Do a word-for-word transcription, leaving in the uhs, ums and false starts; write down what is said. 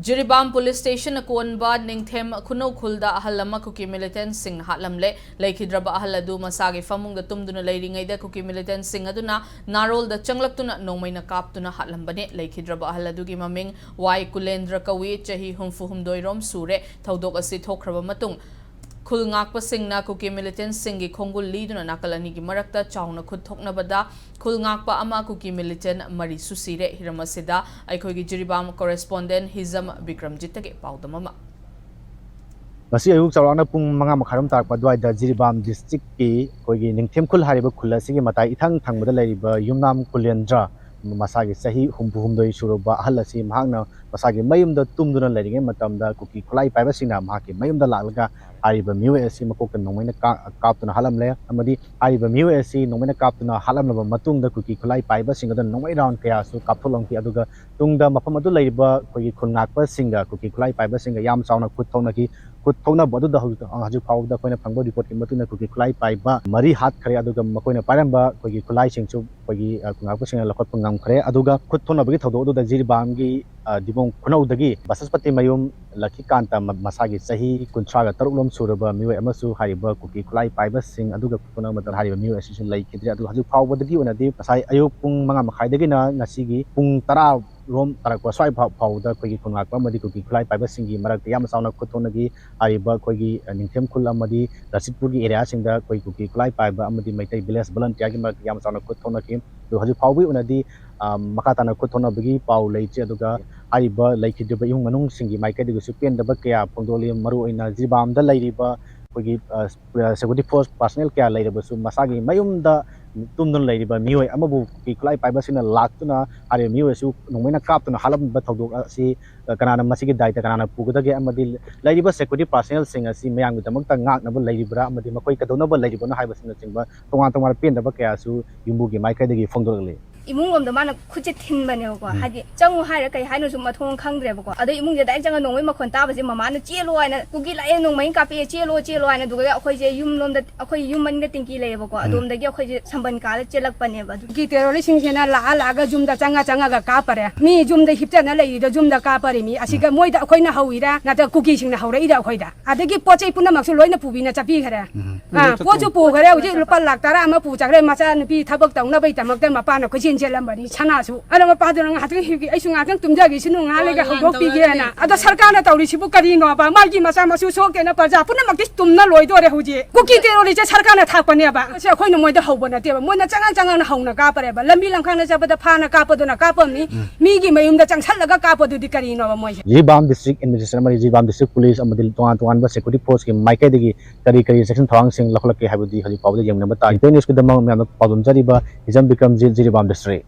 Jiribam police station ꯑꯀꯣꯟꯕ ꯅꯤꯡꯊꯦꯝ ꯈꯨꯅꯧ ꯈꯨꯜꯗ ꯑꯍꯜ ꯑꯃ ꯀꯨꯀꯤ ꯃꯤꯂꯤꯇꯦꯟꯠꯁꯤꯡꯅ ꯍꯥꯠꯂꯝꯂꯦ꯫ ꯂꯩꯈꯤꯗ꯭ꯔꯕ ꯑꯍꯜ ꯑꯗꯨ ꯃꯁꯥꯒꯤ ꯐꯃꯨꯡꯗ ꯇꯨꯝꯗꯨꯅ ꯂꯩꯔꯤꯉꯩꯗ ꯀꯨꯀꯤ ꯃꯤꯂꯤꯇꯦꯟꯠꯁꯤꯡ ꯑꯗꯨꯅ ꯅꯥꯔꯣꯜꯗ ꯆꯪꯂꯛꯇꯨꯅ ꯅꯣꯡꯃꯩꯅ ꯀꯥꯞꯇꯨꯅ ꯍꯥꯠꯂꯝꯕꯅꯦ꯫ ꯂꯩꯈꯤꯗ꯭ꯔꯕ ꯑꯍꯜ ꯑꯗꯨꯒꯤ ꯃꯃꯤꯡ ꯋꯥꯏ ꯀꯨꯂꯦꯟꯗ꯭ꯔ ꯀꯧꯏ, ꯆꯍꯤ ꯍꯨꯝꯐꯨ ꯍꯨꯝꯗꯣꯏ ꯔꯣꯝ ꯁꯨꯔꯦ꯫ ꯊꯧꯗꯣꯛ ꯑꯁꯤ ꯊꯣꯛꯈ꯭ꯔꯕ ꯃꯇꯨꯡ ꯈꯨꯜ ꯉꯥꯛꯄꯁꯤꯡꯅ ꯀꯨꯀꯤ ꯃꯤꯂꯤꯇꯦꯟꯠꯁꯤꯡꯒꯤ ꯈꯣꯡꯒꯨꯜ ꯂꯤꯗꯨꯅ ꯅꯥꯀꯜ ꯑꯅꯤꯒꯤ ꯃꯔꯛꯇ ꯆꯥꯎꯅ ꯈꯨꯠ ꯊꯣꯛꯅꯕꯗ ꯈꯨꯜ ꯉꯥꯛꯄ ꯑꯃ ꯀꯨꯀꯤ ꯃꯤꯂꯤꯇꯦꯟꯠ ꯃꯔꯤꯁꯨ ꯁꯤꯔꯦ꯫ ꯍꯤꯔꯝ ꯑꯁꯤꯗ ꯑꯩꯈꯣꯏꯒꯤ ꯖꯤꯔꯤꯕꯥꯝ ꯀꯣꯔꯦꯁꯄꯣꯟꯗꯦꯟꯠ ꯍꯤꯖꯝ ꯕꯤꯀ꯭ꯔꯝꯖꯤꯠꯇꯒꯤ ꯄꯥꯎꯗꯝ ꯑꯃ꯫ ꯉꯁꯤ ꯑꯌꯨꯛ ꯆꯥꯎꯔꯥꯛꯅ ꯄꯨꯡ ꯃꯉꯥ ꯃꯈꯥꯏꯔꯣꯝ ꯇꯥꯔꯛꯄ ꯑꯗꯨꯋꯥꯏꯗ ꯖꯤꯔꯤꯕꯥꯝ ꯗꯤꯁꯇ꯭ꯔꯤꯛꯀꯤ ꯑꯩꯈꯣꯏꯒꯤ ꯅꯤꯡꯊꯦꯝꯈꯨꯜ ꯍꯥꯏꯔꯤꯕ ꯈꯨꯜ ꯑꯁꯤꯒꯤ ꯃꯇꯥꯏ ꯏꯊꯪ ꯊꯪꯕꯗ ꯂꯩꯔꯤꯕ ꯌꯨꯝꯅꯥꯝ ꯀꯨꯂꯦꯟꯗ꯭ꯔ, ꯃꯁꯥꯒꯤ ꯆꯍꯤ ꯍꯨꯝꯐꯨ ꯍꯨꯝꯗꯣꯏ ꯁꯨꯔꯕ ꯑꯍꯜ ꯑꯁꯤ ꯃꯍꯥꯛꯅ ꯃꯁꯥꯒꯤ ꯃꯌꯨꯝꯗ ꯇꯨꯝꯗꯨꯅ ꯂꯩꯔꯤꯉꯩ ꯃꯇꯝꯗ ꯀꯨꯀꯤ ꯈꯨꯠꯂꯥꯏ ꯄꯥꯏꯕꯁꯤꯡꯅ ꯃꯍꯥꯛꯀꯤ ꯃꯌꯨꯝꯗ ꯂꯥꯛꯂꯒ ꯍꯥꯏꯔꯤꯕ ꯃꯤꯑꯣꯏ ꯑꯁꯤ ꯃꯀꯣꯛꯇ ꯅꯣꯡꯃꯩꯅ ꯀꯥ-, ꯀꯥꯞꯇꯨꯅ ꯍꯥꯠꯂꯝꯂꯦ꯫ ꯑꯃꯗꯤ ꯍꯥꯏꯔꯤꯕ ꯃꯤꯑꯣꯏ ꯑꯁꯤ ꯅꯣꯡꯃꯩꯅ ꯀꯥꯞꯇꯨꯅ ꯍꯥꯠꯂꯝꯂꯕ ꯃꯇꯨꯡꯗ ꯀꯨꯀꯤ ꯈꯨꯠꯂꯥꯏ ꯄꯥꯏꯕꯁꯤꯡ ꯑꯗꯨꯅ ꯅꯣꯡꯃꯩ ꯔꯥꯎꯟ ꯀꯌꯥꯁꯨ ꯀꯥꯞꯊꯣꯛꯂꯝꯈꯤ꯫ ꯑꯗꯨꯒ ꯇꯨꯡꯗ ꯃꯐꯝ ꯑꯗꯨ ꯂꯩꯔꯤꯕ ꯑꯩꯈꯣꯏꯒꯤ ꯈꯨꯜ ꯉꯥꯛꯄꯁꯤꯡꯒ ꯀꯨꯀꯤ ꯈꯨꯠꯂꯥꯏ ꯄꯥꯏꯕꯁꯤꯡꯒ ꯌꯥꯝ ꯆꯥꯎꯅ ꯈꯨꯠ ꯊꯣꯛꯅꯈꯤ꯫ ꯈꯨꯠ ꯊꯣꯛꯅꯕ ꯑꯗꯨꯗ ꯍꯧꯖꯤꯛ, ꯍꯧꯖꯤꯛ ꯐꯥꯎꯕꯗ ꯑꯩꯈꯣꯏꯅ ꯐꯪꯕ ꯔꯤꯄꯣꯔꯠꯀꯤ ꯃꯇꯨꯡ ꯏꯟꯅ ꯀꯨꯀꯤ ꯈꯨꯠꯂꯥꯏ ꯄꯥꯏꯕ ꯃꯔꯤ ꯍꯥꯠꯈ꯭ꯔꯦ꯫ ꯑꯗꯨꯒ ꯃꯈꯣꯏꯅ ꯄꯥꯏꯔꯝꯕ ꯑꯩꯈꯣꯏꯒꯤ ꯈꯨꯠꯂꯥꯏꯁꯤꯡꯁꯨ ꯑꯩꯈꯣꯏꯒꯤ, ꯑ, ꯈꯨꯜ ꯉꯥꯛꯄꯁꯤꯡꯅ ꯂꯧꯈꯠꯄ ꯉꯝꯈ꯭ꯔꯦ꯫ ꯑꯗꯨꯒ ꯈꯨꯠ ꯊꯣꯛꯅꯕꯒꯤ ꯊꯧꯗꯣꯛ ꯑꯗꯨꯗ ꯖꯤꯔꯤꯕꯥꯝꯒꯤ, ꯑ, ꯗꯤꯕꯣꯡ ꯈꯨꯅꯧꯗꯒꯤ ꯕꯁꯁꯄꯇꯤ ꯃꯌꯨꯝ ꯂꯛꯈꯤꯀꯥꯟꯇ ꯃ-, ꯃꯁꯥꯒꯤ ꯆꯍꯤ ꯀꯨꯟꯊ꯭ꯔꯥꯒ ꯇꯔꯨꯛ ꯂꯣꯝ ꯁꯨꯔꯕ ꯃꯤꯑꯣꯏ ꯑꯃꯁꯨ ꯍꯥꯏꯔꯤꯕ ꯀꯨꯀꯤ ꯈꯨꯠꯂꯥꯏ ꯄꯥꯏꯕꯁꯤꯡ ꯑꯗꯨꯒ ꯈꯨꯠ ꯊꯣꯛꯅꯕꯗ ꯍꯥꯏꯔꯤꯕ ꯃꯤꯑꯣꯏ ꯑꯁꯤꯁꯨ ꯂꯩꯈꯤꯗ꯭ꯔꯦ꯫ ꯑꯗꯨꯒ ꯍꯧꯖꯤꯛ ꯐꯥꯎꯕꯗꯒꯤ ꯑꯣꯏꯅꯗꯤ ꯉꯁꯥꯏ ꯑꯌꯨꯛ ꯄꯨꯡ ꯃꯉꯥ ꯃꯈꯥꯏꯗꯒꯤꯅ ꯉꯁꯤꯒꯤ ꯄꯨꯡ ꯇꯔꯥ ꯔꯣꯝ ꯇꯥꯔꯛꯄ ꯁ꯭ꯋꯥꯏ ꯐꯥꯎ-, ꯐꯥꯎꯕꯗ ꯑꯩꯈꯣꯏꯒꯤ ꯈꯨꯜ ꯉꯥꯛꯄ ꯑꯃꯗꯤ ꯀꯨꯀꯤ ꯈꯨꯠꯂꯥꯏ ꯄꯥꯏꯕꯁꯤꯡꯒꯤ ꯃꯔꯛꯇ ꯌꯥꯝꯅ ꯆꯥꯎꯅ ꯈꯨꯠ ꯊꯣꯛꯅꯈꯤ꯫ ꯍꯥꯏꯔꯤꯕ ꯑꯩꯈꯣꯏꯒꯤ, ꯑ, ꯅꯤꯡꯊꯦꯝ ꯈꯨꯜ ꯑꯃꯗꯤ ꯔꯁꯤꯠꯄꯨꯔꯒꯤ ꯑꯦꯔꯤꯌꯥꯁꯤꯡꯗ ꯑꯩꯈꯣꯏ ꯀꯨꯀꯤ ꯈꯨꯠꯂꯥꯏ ꯄꯥꯏꯕ ꯑꯃꯗꯤ ꯃꯩꯇꯩ ꯚꯤꯂꯦꯖ ꯚꯣꯂꯟꯇꯤꯌꯥꯔꯒꯤ ꯃꯔꯛꯇ ꯌꯥꯝꯅ ꯆꯥꯎꯅ ꯈꯨꯠ ꯊꯣꯛꯅꯈꯤ꯫ ꯑꯗꯨ ꯍꯧꯖꯤꯛ ꯐꯥꯎꯕꯒꯤ ꯑꯣꯏꯅꯗꯤ, ꯑ, ꯃꯈꯥ ꯇꯥꯅ ꯈꯨꯠ ꯊꯣꯛꯅꯕꯒꯤ ꯄꯥꯎ ꯂꯩꯇ꯭ꯔꯤ꯫ ꯑꯗꯨꯒ ꯍꯥꯏꯔꯤꯕ ꯂꯩꯈꯤꯗ꯭ꯔꯤꯕ ꯏꯃꯨꯡ ꯃꯅꯨꯡꯁꯤꯡꯒꯤ ꯃꯥꯏꯀꯩꯗꯒꯤꯁꯨ ꯄꯦꯟꯗꯕ ꯀꯌꯥ ꯐꯣꯡꯗꯣꯛꯂꯤ꯫ ꯃꯔꯨꯑꯣꯏꯅ ꯖꯤꯔꯤꯕꯥꯝꯗ ꯂꯩꯔꯤꯕ ꯑꯩꯈꯣꯏꯒꯤ, ꯑ, ꯁꯦꯀ꯭ꯌꯨꯔꯤꯇꯤ ꯐꯣꯔꯁ ꯄꯥꯔꯁꯣꯅꯦꯜ ꯀꯌꯥ ꯂꯩꯔꯕꯁꯨ ꯃꯁꯥꯒꯤ ꯃꯌꯨꯝꯗ ꯇꯨꯝꯗꯨꯅ ꯂꯩꯔꯤꯕ ꯃꯤꯑꯣꯏ ꯑꯃꯕꯨ ꯀꯨꯀꯤ ꯈꯨꯠꯂꯥꯏ ꯄꯥꯏꯕꯁꯤꯡꯅ ꯂꯥꯛꯇꯨꯅ ꯍꯥꯏꯔꯤꯕ ꯃꯤꯑꯣꯏ ꯑꯁꯤ ꯅꯣꯡꯃꯩꯅ ꯀꯥꯞꯇꯨꯅ ꯍꯥꯠꯂꯝꯕ ꯊꯧꯗꯣꯛ ꯑꯁꯤ, ꯑ, ꯀꯅꯥꯅ ꯃꯁꯤꯒꯤ ꯗꯥꯏꯇ ꯀꯅꯥꯅ ꯄꯨꯒꯗꯒꯦ ꯑꯃꯗꯤ ꯂꯩꯔꯤꯕ ꯁꯦꯀ꯭ꯌꯨꯔꯤꯇꯤ ꯄꯥꯔꯁꯣꯅꯦꯜꯁꯤꯡ ꯑꯁꯤ ꯃꯌꯥꯝꯒꯤꯗꯃꯛꯇ ꯉꯥꯛꯅꯕ ꯂꯩꯔꯤꯕ꯭ꯔꯥ ꯑꯃꯗꯤ ꯃꯈꯣꯏ ꯀꯩꯗꯧꯅꯕ ꯂꯩꯔꯤꯕꯅꯣ ꯍꯥꯏꯕꯁꯤꯅꯆꯤꯡꯕ ꯇꯣꯉꯥꯟ ꯇꯣꯉꯥꯟꯕ ꯄꯦꯟꯗꯕ ꯀꯌꯥꯁꯨ ꯌꯨꯝꯕꯨꯒꯤ ꯃꯥꯏꯀꯩꯗꯒꯤ ꯐꯣꯡꯗꯣꯔꯛꯂꯤ꯫ ꯏꯃꯨꯡ ꯂꯣꯝꯗ ꯃꯥꯅ ꯈꯨꯠꯁꯦ ꯊꯤꯟꯕꯅꯦꯕꯀꯣ꯫ ꯎꯝ꯫ ꯍꯥꯏꯗꯤ ꯆꯪꯉꯨ ꯍꯥꯏꯔ ꯀꯩ ꯍꯥꯏꯅꯣꯁꯨ ꯃꯊꯣꯡ ꯈꯪꯗ꯭ꯔꯦꯕꯀꯣ꯫ ꯑꯗꯣ ꯏꯃꯨꯡꯁꯦ ꯗꯥꯏꯔꯦꯛ ꯆꯪꯉ ꯅꯣꯡꯃꯩ ꯃꯈꯣꯟ ꯇꯥꯕꯁꯦ ꯃꯃꯥꯅ "ꯆꯦꯜꯂꯣ" ꯍꯥꯏꯅ, "ꯀꯨꯀꯤ ꯂꯥꯛꯑꯦ, ꯅꯣꯡꯃꯩ ꯀꯥꯞꯄꯛꯑꯦ, ꯆꯦꯜꯂꯣ, ꯆꯦꯜꯂꯣ" ꯍꯥꯏꯅ꯫ ꯑꯗꯨꯒ ꯑꯩꯈꯣꯏꯁꯦ ꯌꯨꯝ ꯂꯣꯝꯗ, ꯑꯩꯈꯣꯏ ꯌꯨꯝ ꯃꯅꯤꯡꯗ ꯇꯦꯡꯀꯤ ꯂꯩꯌꯦꯕꯀꯣ꯫ ꯎꯝ꯫ ꯑꯗꯣꯝꯗꯒꯤ ꯑꯩꯈꯣꯏꯁꯦ ꯁꯝꯕꯟ ꯀꯥꯜꯂ ꯆꯦꯜꯂꯛꯄꯅꯦꯕ꯫ ꯑꯗꯨ ꯀꯨꯀꯤ ꯇꯦꯔꯣꯔꯤꯁꯁꯤꯡꯁꯤꯅ ꯂꯥꯛꯑ ꯂꯥꯛꯑꯒ ꯌꯨꯝꯗ ꯆꯪꯉ ꯆꯪꯉꯒ ꯀꯥꯞꯄꯔꯦ꯫ ꯃꯤ ꯌꯨꯝꯗ ꯍꯤꯞꯆꯅ ꯂꯩꯔꯤꯗꯣ ꯌꯨꯝꯗ ꯀꯥꯞꯄꯔꯦ ꯃꯤ꯫ ꯑꯁꯤꯒ ꯎꯝ꯫ ꯃꯣꯏꯗ ꯑꯩꯈꯣꯏꯅ ꯍꯧꯔꯤꯔꯥ ꯅꯠꯇ꯭ꯔꯒ ꯀꯨꯀꯤꯁꯤꯡꯅ ꯍꯧꯔꯛꯏꯔꯥ ꯑꯩꯈꯣꯏꯗ? ꯑꯗꯒꯤ ꯄꯣꯠ ꯆꯩ ꯄꯨꯝꯅꯃꯛꯁꯨ ꯂꯣꯏꯅ ꯄꯨꯕꯤꯅ ꯆꯠꯄꯤꯈ꯭ꯔꯦ꯫ ꯎꯝ꯫ ꯑꯥ, ꯄꯣꯠꯁꯨ ꯄꯣꯠꯁꯨ ꯄꯨꯈ꯭ꯔꯦ꯫ ꯍꯧꯖꯤꯛ ꯂꯨꯄꯥ ꯂꯥꯛ ꯇꯔꯥ ꯑꯃ ꯄꯨ ꯆꯠꯈ꯭ꯔꯦ꯫ ꯃꯆꯥꯅꯨꯄꯤ ꯊꯕꯛ ꯇꯧꯅꯕꯒꯤꯗꯃꯛꯇ ꯃꯄꯥꯅ ꯀꯣꯏꯆꯦꯟ ꯆꯦꯜꯂꯝꯕꯅꯤ꯫ ꯁꯅꯥꯁꯨ꯫ ꯑꯗꯣ ꯃꯄꯥꯗꯨꯅ ꯉꯥꯏꯍꯥꯛꯇꯪ ꯍꯤꯞꯒꯦ, ꯑꯩꯁꯨ ꯉꯥꯏꯍꯥꯛꯇꯪ ꯇꯨꯝꯖꯒꯦ, ꯏꯁꯨ ꯅꯨꯡꯉꯥꯏ ꯂꯩꯒ ꯍꯧꯗꯣꯛꯄꯤꯒꯦꯅ꯫ ꯑꯗꯣ ꯁꯔꯀꯥꯔꯅ ꯇꯧꯔꯤꯁꯤꯕꯨ ꯀꯔꯤꯅꯣꯕ? ꯃꯥꯒꯤ ꯃꯆꯥ ꯃꯁꯨ ꯁꯣꯛꯇꯦꯅ ꯄ꯭ꯔꯖꯥ ꯄꯨꯝꯅꯃꯛꯇꯤ ꯇꯨꯝꯅ ꯂꯣꯏꯗꯣꯔꯦ ꯍꯧꯖꯤꯛ꯫ ꯀꯨꯀꯤ ꯇꯦꯔꯣꯔꯤꯁꯁꯦ ꯁꯔꯀꯥꯔꯅ ꯊꯥꯛꯄꯅꯦꯕ꯫ ꯑꯁꯤ ꯑꯩꯈꯣꯏꯅ ꯃꯣꯏꯗ ꯍꯧꯕ ꯅꯠꯇꯦꯕ꯫ ꯃꯣꯏꯅ ꯆꯪꯉꯛ ꯆꯪꯉꯛꯅ ꯍꯧꯅ ꯀꯥꯞꯄꯔꯦꯕ꯫ ꯂꯝꯕꯤ ꯂꯝꯈꯥꯡꯗ ꯆꯠꯄꯗ ꯐꯥꯅ ꯀꯥꯞꯄꯗꯨꯅ ꯀꯥꯞꯄꯝꯅꯤ꯫ ꯎꯝ꯫ ꯃꯤꯒꯤ ꯃꯌꯨꯝꯗ ꯆꯪꯁꯜꯂꯒ ꯀꯥꯞꯄꯗꯨꯗꯤ ꯀꯔꯤꯅꯣꯕ ꯃꯣꯏꯁꯦ? ꯖꯤꯔꯤꯕꯥꯝ ꯗꯤꯁꯇ꯭ꯔꯤꯛ ꯑꯦꯗꯃꯤꯅꯤꯁꯇ꯭ꯔꯦꯁꯟ ꯑꯃꯗꯤ ꯖꯤꯔꯤꯕꯥꯝ ꯗꯤꯁꯇ꯭ꯔꯤꯛ ꯄꯨꯂꯤꯁ ꯑꯃꯗꯤ ꯇꯣꯉꯥꯟ ꯇꯣꯉꯥꯟꯕ ꯁꯦꯀ꯭ꯌꯨꯔꯤꯇꯤ ꯐꯣꯔꯁꯀꯤ ꯃꯥꯏꯀꯩꯗꯒꯤ ꯀꯔꯤ ꯀꯔꯤ ꯆꯦꯛꯁꯤꯟ ꯊꯧꯔꯥꯡꯁꯤꯡ ꯂꯧꯈꯠꯂꯛꯀꯦ ꯍꯥꯏꯕꯗꯤ ꯍꯧꯖꯤꯛ ꯐꯥꯎꯕꯗ ꯌꯦꯡꯅꯕ ꯇꯥꯔꯤ꯫ ꯏꯝꯄꯦꯛ ꯅ꯭ꯌꯨꯁꯀꯤꯗꯃꯛ ꯃꯌꯥꯝꯅ ꯄꯥꯎꯗꯝꯖꯔꯤꯕ ꯍꯤꯖꯝ ꯕꯤꯀ꯭ꯔꯝꯖꯤꯠ, ꯖꯤꯔꯤꯕꯥꯝ ꯗꯤꯁꯇ꯭ꯔꯤꯛ꯫